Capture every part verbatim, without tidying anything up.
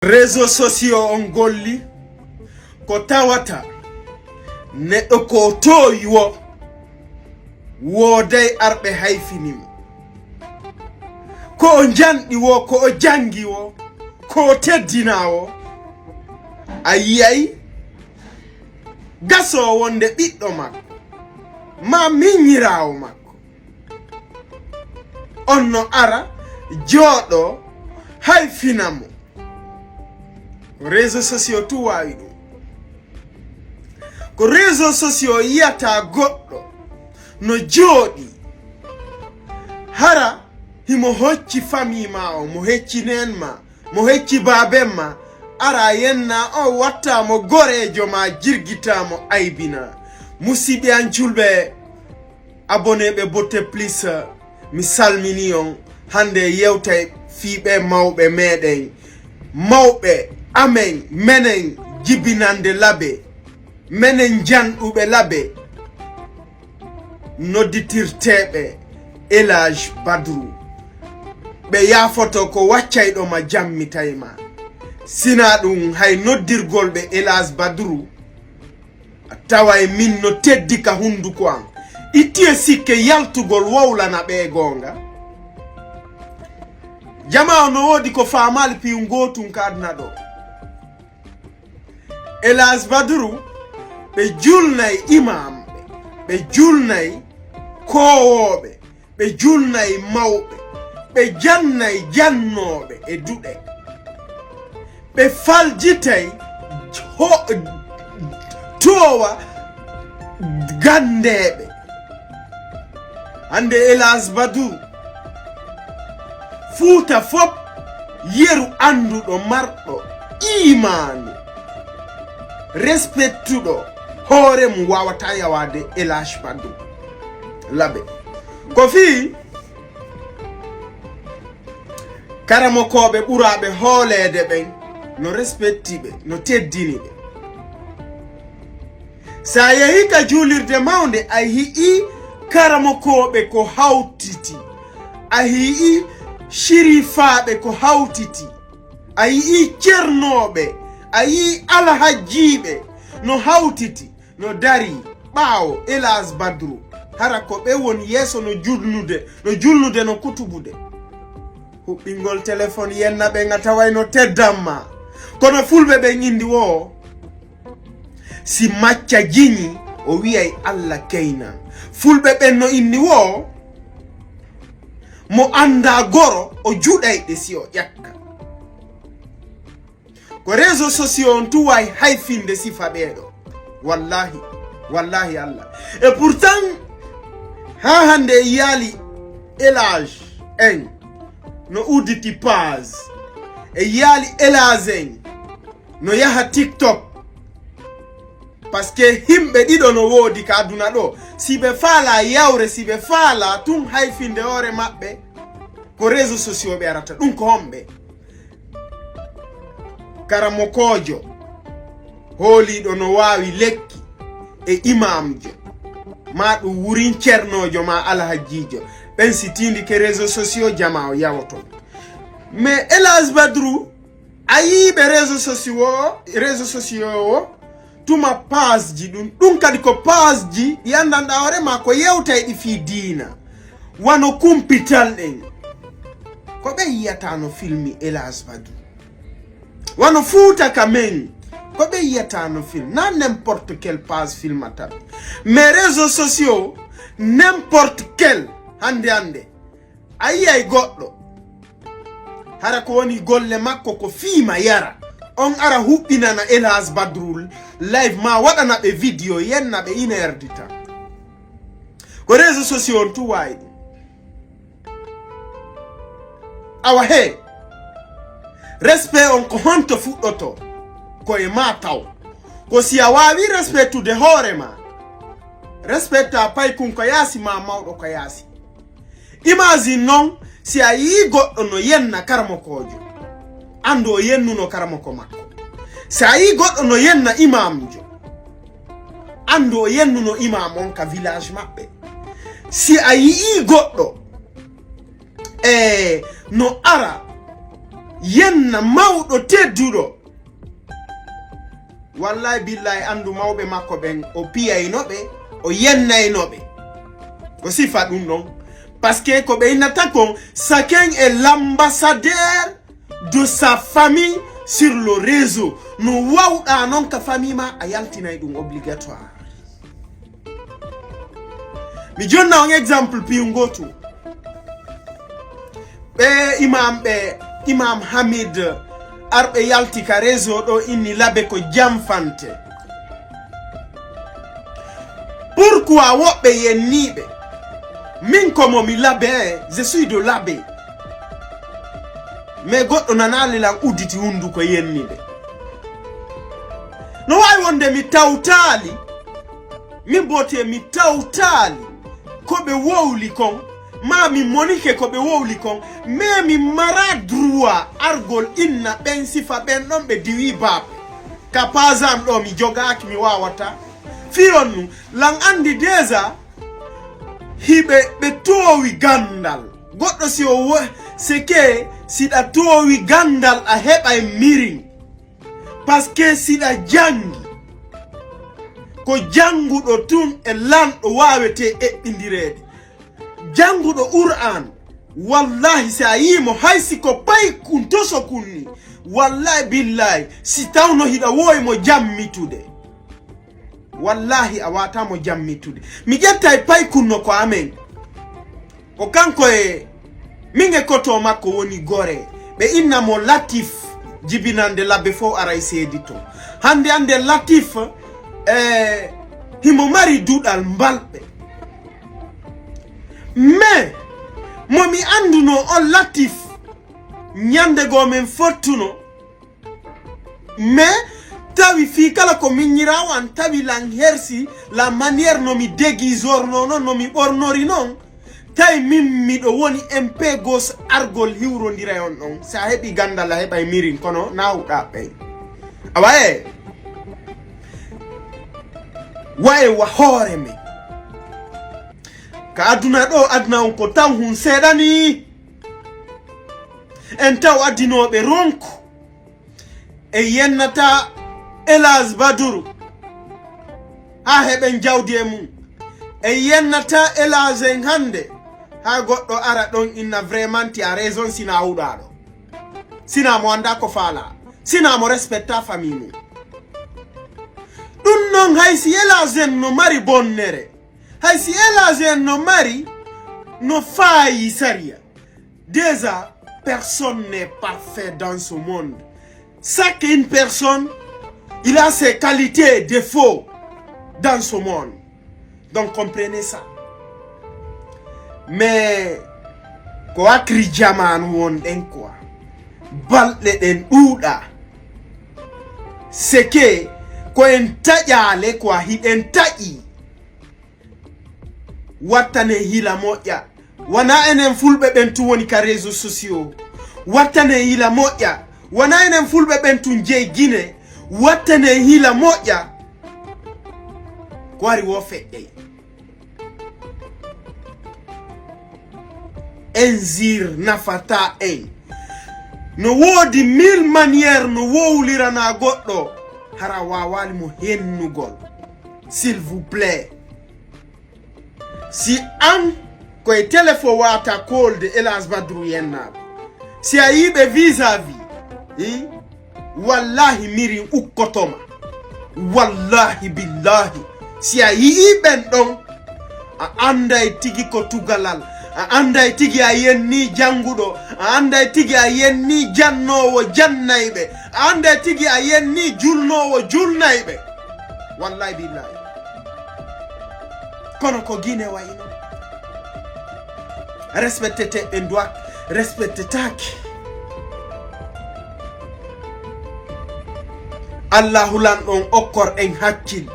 Réseaux sociaux on golli ko tawata neɗɗo ko toowi wo wooday arɓe hayfini mo. Ko o njanɗi wo, ko o janngi wo, ko o teddinaa wo, a yiyay gasoo wonde ɓiɗɗo makko maa miñiraawo makko on no ara jooɗo hayfina mo. Ko réseaux sociaux tu waawi ɗum. Ko réseaux sociaux yiyata goɗɗo no jooɗi hara himo hocci famille ma o, mo hecci neen ma, mo hecci baaben ma, ara yenna o watta mo goreejo ma, jirgita mo, aybina. Musiɓɓe an julɓe, abonné ɓe Botte Plus, mi salmini on. Hannde yewtay fii ɓe mawɓe meɗen, mawɓe amen, menen jibinande labe, menen janɗuɓe labe, nodditirteeɓe El Hadj Badru. Ɓe yaafoto ko waccayɗo ma jammitay ma. Sina ɗum hay noddirgol ɓe El Hadj Badru, a taway min no teddi ka hunduko an. Itti e sikke yaltugol wowlana ɓe goonga. Jama o no woodi ko faamaali piyu ngootun ka aduna ɗo. El Hadj Badru, ɓe julnay imamɓe, ɓe julnay koowooɓe, ɓe julnay mawɓe, ɓe jannay jannooɓe e duɗe, ɓe faljitay ho-, toowa ganndeeɓe. Hannde El Hadj Badru, Fuuta fop yeru annduɗo marɗo iimaanu, respectuɗo hoore mum waawata yawaade El Hadj Badru Labe. Ko fii karamokooɓe ɓuraaɓe hooleede ɓen no respecti ɓe, no teddini ɓe. Sa yehi ka juulirde mawnde, a yi'i karamokooɓe ko hawtiti, a yi'i shirifaaɓe ko hawtiti, a yi'i cernooɓe, a yi'i alhajjiiɓe no hawtiti, no dari ɓaawo El Hadj Badru. Hara ko ɓe woni yeeso no julnude, no julnude, no kutubude. Huɓɓingol telefon yenna ɓen a taway no teddan ma. Kono fulɓe ɓen indi wo, si macca jiñi, o wi'ay Alla keyna. Fulɓe ɓen no inni wo, mo anndaa goro, o juɗay ɗe si o ƴakka. Ko réseaux sociaux on tu wawi hayfinde sifa ɓeeɗo. Wallahi, wallahi Alla. Et pourtant, haa hannde e yaali El Hadj en no udditi page. E yaali El Hadj en no yaha TikTok. Parce que himɓe ɗiɗo no woodi ka aduna ɗo. Si ɓe faala yawre, si ɓe faala tun hayfinde hoore maɓɓe, ko réseaux sociaux ɓe arata. Ɗum ko homɓe? Karamokoojo hooliiɗo no waawi lekki e imaamjo, maa ɗum wurin cernoojo maa alhajjiijo. Ɓen si tiindike réseaux sociaux, jamaa o yawoto. Mais El Hadj Badru, a yii ɓe réseaux sociaux o, réseaux sociaux o, tuma page ji ɗum, ɗum kadi ko page ji ɗi anndanɗaa hoore maa ko yewtay ɗi fii diina. Wano kumpital ɗen. Ko ɓe yiyata no filmi El Hadj Badru. Wano Fuuta ka men. Ko ɓe yiyata no film. Na n'importe quel page filmata. Mais réseaux sociaux, n'importe quel. Hannde hannde. A yiyay goɗɗo. Hara ko woni golle makko ko fiima yara. On ara huɓɓinana El Hadj Badru live ma waɗana ɓe vidéo yenna ɓe une heure de temps. Ko réseaux sociaux on tu wawi ɗum. Awa he, respect on ko honto fuɗɗoto? Ko e ma taw. Ko si a wawi respectude hoore ma, respecta paykun ko yaasi ma mawɗo ko yaasi. Imagine non, si a yii goɗɗo no yenna karamokoojo, anndu o yennuno karamoko makko. Si a yii goɗɗo no yenna imamjo, anndu o yennuno imam on ka village maɓɓe. Si a yii goɗɗo e no ara yenna mawɗo tedduɗo. Wallahi billahi, anndu mawɓe makko ɓen, o piyayno ɓe, o yennayno ɓe. Ko sifa ɗum ɗon. Parce que ko ɓe innata kon, chacun est l'ambassadeur de sa famille sur le réseau. No wawɗa non ka famille ma, a yaltinay ɗum obligatoire. Mi jonna on exemple piyu ngotu. Ɓe imam ɓe, Imam Hamid, arɓe yalti ka réseau ɗo, inni labe ko jamfante. Pourquoi woɓɓe yenniiɓe? Min ko mo mi labe, je suis de labe. Mais goɗɗo nanaali lan udditi hunduko yenniiɓe. No wawi wonde mi tawtaali, min bote mi tawtaali ko ɓe wowli kon, ma mi monike ko ɓe wowli kon, mais mi mara droit argol inna ɓen sifa ɓen ɗon ɓe diwi baɓe. Ka pasam ɗo mi jogaaki, mi wawata. Fiyon nu, lan andi déjà, hiɓe ɓe toowi gandal. Goɗɗo si o wo-, seke siɗa toowi gandal a heɓa e mirin. Parce que siɗa jangi, ko janguɗo tun e lanɗo wawete eɓɓindireede. Janguɗo Qur'an, wallahi si a yii mo, hay si ko paykun toso kunni, wallahi billahi, si tawno hiɗa wowi mo jammitude, wallahi a wata mo jammitude. Mi ƴettay paykun no ko amen. Ko kanko e min e koto makko woni gore. Ɓe inna mo Latif, jibinande labbe fof aray seedi ton. Hande ande Latif, e, himo mari duɗal mbalɓe. Mais, mo mi anduno on Latif, ñande goo men fottuno, mais tawi fii kala ko miññiraawo an tawi lan hersi la manière no mi déguisorno non, no mi ɓornori non, tawi min miɗo woni M P gos argol hiwrondira e on ɗon. Si a heɓi gandal a heɓay mirin, kono nawɗa ɓey. Awa e, wa e wa hoore men. Ka aduna ɗo, aduna on ko taw hun seeɗani. En taw adinooɓe ronku. En yennata Elage Baduru haa heɓen jawdi e mum. En yennata Elage en hannde haa goɗɗo ara ɗon inna vraiment tu as raison, sinaa huɗaaɗo, sinaa mo anndaa ko faalaa, sinaa mo respectaa famille mum. Ɗum noon, hay si Elage en no mari bonnere, hay si Elage en no mari no faayi sariya, déjà, personne n'est parfait dans ce monde. Chaque une personne, il a ses qualités et défauts dans ce monde. Donc, comprenez ça. Mais, ko akri jamaanu wonɗen quoi. Balɗe ɗen ɗuuɗa. C'est que ko en taƴaale quoi, hiɗen taƴi. Wattane hila moƴƴa. Wona enen fulɓe ɓen tun woni ka réseaux sociaux. Wattane hila moƴƴa. Wona enen fulɓe ɓen tun jeyi Gine. Wattane hila moƴƴa. Ko ari wo feƴƴey. Injure nafata en. No woodi mille manière no wowlirana goɗɗo. Hara wawali mo hennugol. S'il vous plaît. Si an ko e téléphone wata kolde Elage Badru yennaaɓe. Si a yii ɓe vis-à-vis, i, wallahi mirin ukkotoma. Wallahi billahi. Si a yii ɓen ɗon, a anday tigi ko tugalal. A anday tigi a yenni janguɗo. A anday tigi a yenni jannoowo jannayɓe. A anday tigi a yenni julnoowo julnayɓe. Wallahi billahi. Kono ko Gine wayno. Respectete ɓe duwak, respectetaake. Allahu lanɗo on okkor en hakkil.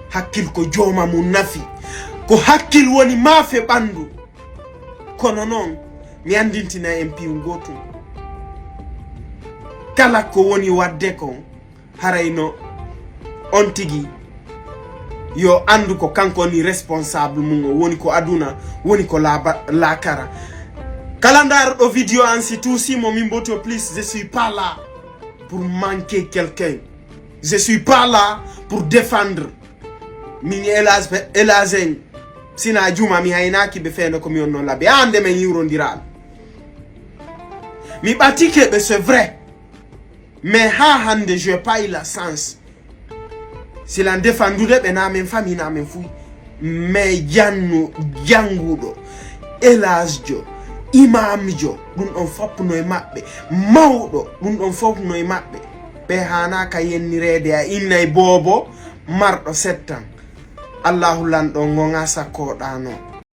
Hakkil ko jooma mum nafi. Ko hakkil woni maafe ɓandu. Kono noon, mi anndintina en piiw gootum. Kala ko woni waɗde kon, haray no on tigi yo anndu ko kanko woni responsable mum, o woni ko aduna, woni ko laaba-, laakara. Kala ndaarɗo video an, si tuusiimo, min mboti o, please, je suis pas là pour manquer quelqu'un. Je suis pas là pour défendre. Min Elage, Elage en, sina juma mi haynaaki ɓe feende ko mi wonno labi. Haa hannde men yiwrondiraali. Mi ɓatike ɓe, c'est vrai. Mais haa hannde, je pas eu la chance. Sila défendude ɓe, na men famille, na men fuy. Mais jannu, jannguɗo, Elage jo, imam jo, ɗum ɗon fof no e maɓɓe. Mawɗo, ɗum ɗon fof no e maɓɓe. Ɓe haana ka yennireede a innay boobo marɗo settan. Allahu lanɗo ngonga sakkoɗano.